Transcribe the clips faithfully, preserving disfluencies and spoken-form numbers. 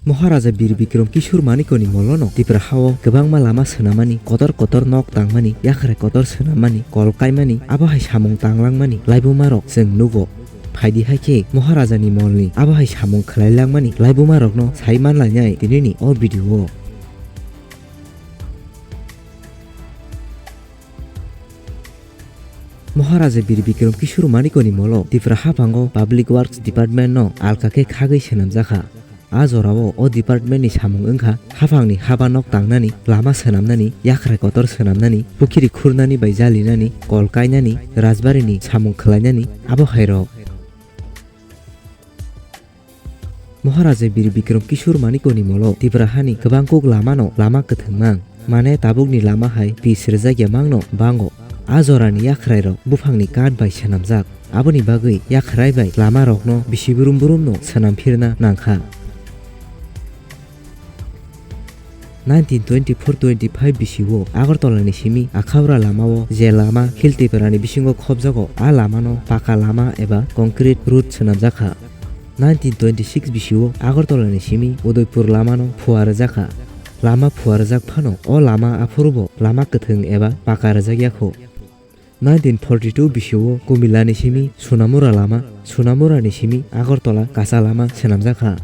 Maharaja Bir Bikram Kishore Manikya ni molo no Tipra ha o kwbangma lama swnamani, kotor kotor nok tangmani, yakhrai kotor swnamani, kol kaimani, abo hai samung tanglangmani laibuma rok chwng nugo. Phaidi hai khe Maharaja ni mol ni abo hai samung khwlai langmani laibuma rok no sai man lainai tini ni o video o. Maharaja Bir Bikram Kishore Manikya ni molo Tipra haphango Public Works Department no alka khe khagwi swnamjakha. A jorao o department ni samung wngkha haphangni haba nok tangnani, lama swnamnani, yakhrai kotor swnamnani, pukhiri khurnani bai jalinani, kol kainani, rajbari ni samung khwlainani, abo hai rok. Maharaja Bir Bikram Kishore Manikya ni molo Tipra hani kwbang kuk lama no lama kwthwng mang. Mane tabuk ni lama hai pis rwjak ya mang no bango. A jora ni yakhrai rok buphang ni kath bai swnamjak. Aboni bagwi yakhrai bai lama rok no bisi brum brum no swnam phirna nangkha. Nineteen twenty-four twenty-five bisio Agartala ni simi Akhaura lama o je lama Hill Tipra ni bisingo khobjago, a lama no paka lama eba concrete road swnamjakha. Nineteen twenty-six bisio Agartala ni simi Udaipur lama no phua rwjakha. Lama phua rwjak phano o lama aphuru bo lama kwthwng eba paka rwjak yakho. Nineteen forty-two bisio Kumila ni simi Sunamura lama, Sunamura ni simi Agartala kacha lama swnamjakha.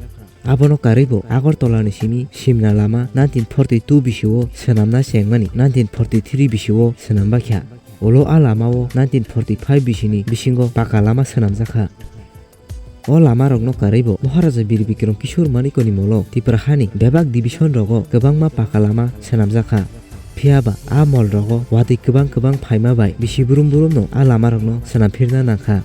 Abono karwi bo Agartala ni simi Simna lama nineteen forty-two bisio swnamna chengmani nineteen forty-three bisio swnam bakha. Ulo a lama o nineteen forty-five bisini bisingo paka lama swnamjakha. O lama rokno karwi bo Maharaja Bir Bikram Kishore Manikya ni molo Tipra hani bebak division rogo kwbangma paka lama swnamjakha. Phiya ba a mol rogo watwi kwbang kwbang phaima bai bisi brum brum no a lama rokno swnam phirna nangkha.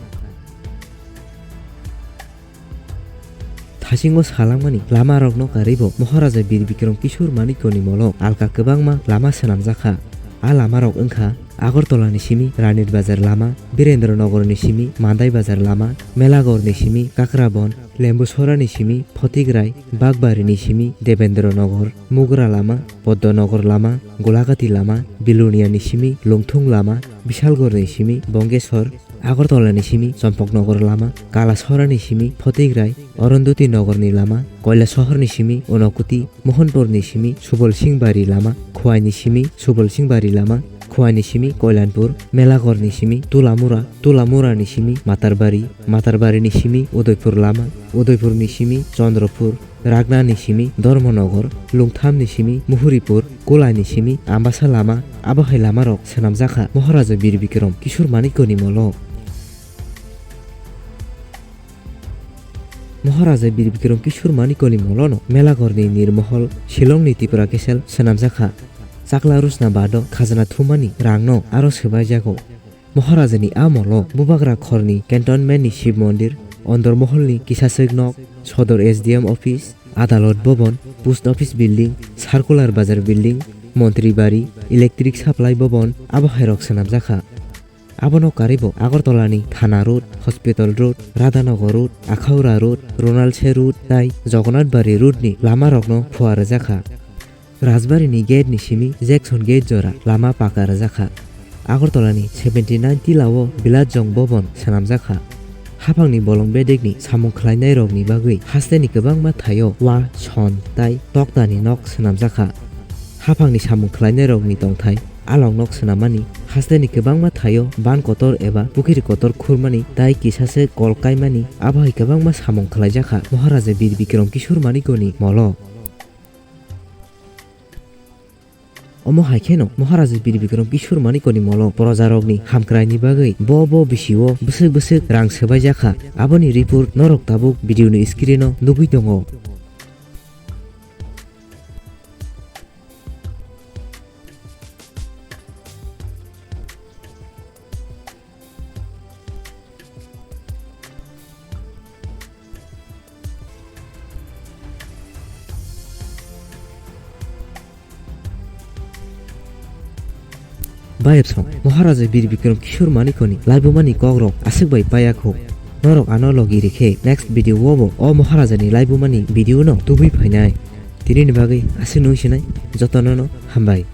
Thasingo salangmani lama rokno karwi bo Maharaja Bir Bikram Kishore Manikya ni molo alka kwbangma lama swnamjakha. A lama rok wngkha Agartala ni simi Ranir Bazar lama, Birendra Nagar ni simi Mandai Bazar lama, Melagor ni simi Kakrabon, Lembusora ni simi Photigrai, Bagbari ni simi Debendra Nagar, Mugra lama, Poddo Nagar lama, Golagati lama, Bilonia ni simi Lungthung lama, Bishalgor ni simi Bongesor, Agartala ni simi Champaknagar lama, Kalasora ni simi Photigrai, Arundhati Nagar ni lama, Kailasahar ni simi Unakoti, Mohanpur ni simi Subal Singh Bari lama, Khowai ni simi Subal Singh Bari lama, Khowai ni simi Kalyanpur, Melagor ni simi Tulamura, Tulamura ni simi Matarbari, Matarbari ni simi Udaipur lama, Udaipur ni simi Chandrapur, Ragna ni simi Dharmanagar, Lungtham ni simi Muhuripur, Kolai ni simi Ambasa lama, abo hai lama rok swnamjakha Maharaja Bir Bikram Kishore Manikya ni molo. Maharaja Bir Bikram Kishore Manikya ni molo no Melagor ni Nirmohol, Shillong ni Tipra Castle swnamjakha. Chakla rwchna bado khajna thumani rang no aro swbaijago. Maharaja ni amolo Bubagra khorni Cantonment ni Shiv Mondir, Ondor Mohol ni kisaswk nok, Sodor S D M office, Adalot Bhavan, Post Office Building, Circular Bazar Building, Montri Bari, Electric Supply Bhavan, abo hai rok swnamjakha. Abono karwi bo Agartala ni Thana Road, Hospital Road, Radhanagar Road, Akhaura Road, Ronalse Road tai Jagannath Bari Road ni lama rok no phua rwjakha. Rajbari ni gate ni simi Jackson Gate jora lama paka rwjakha. Agartala ni seventy nine tila o Bilajong Bhavan swnamjakha. Haphang ni bolong bedek ni samung khwlainai rok ni bagwi haste ni kwbangma thaio wa, son tai tokta ni nok swnamjakha. Haphang ni samung khwlainai rok ni tongthai along nok swnamani, haste ni kwbangma thaio ban kotor eba pukhiri kotor khurmani tai kisa se kol kaimani, abo hai kwbangma samung khwlaijakha Maharaja Bir Bikram Kishore Manikya ni molo. Omo hai kheno Maharaja Bir Bikram Kishore Manikya ni molo proja rok ni hamkrai ni bagwi bo bo bisi o bwswk bwswk rang swbaijakha, aboni report norok tabuk video ni screen o nugwi tongo. Bayapsong, Maharaja Bir Bikram Kishore Manikya ni laibuma ni kok rok aswk bai paya kho. Norok ano logi rikhe next video o bo o Maharaja ni laibuma ni video no tubui phainai. Tini ni bagwi aswk nung sinai, jotono no hambai.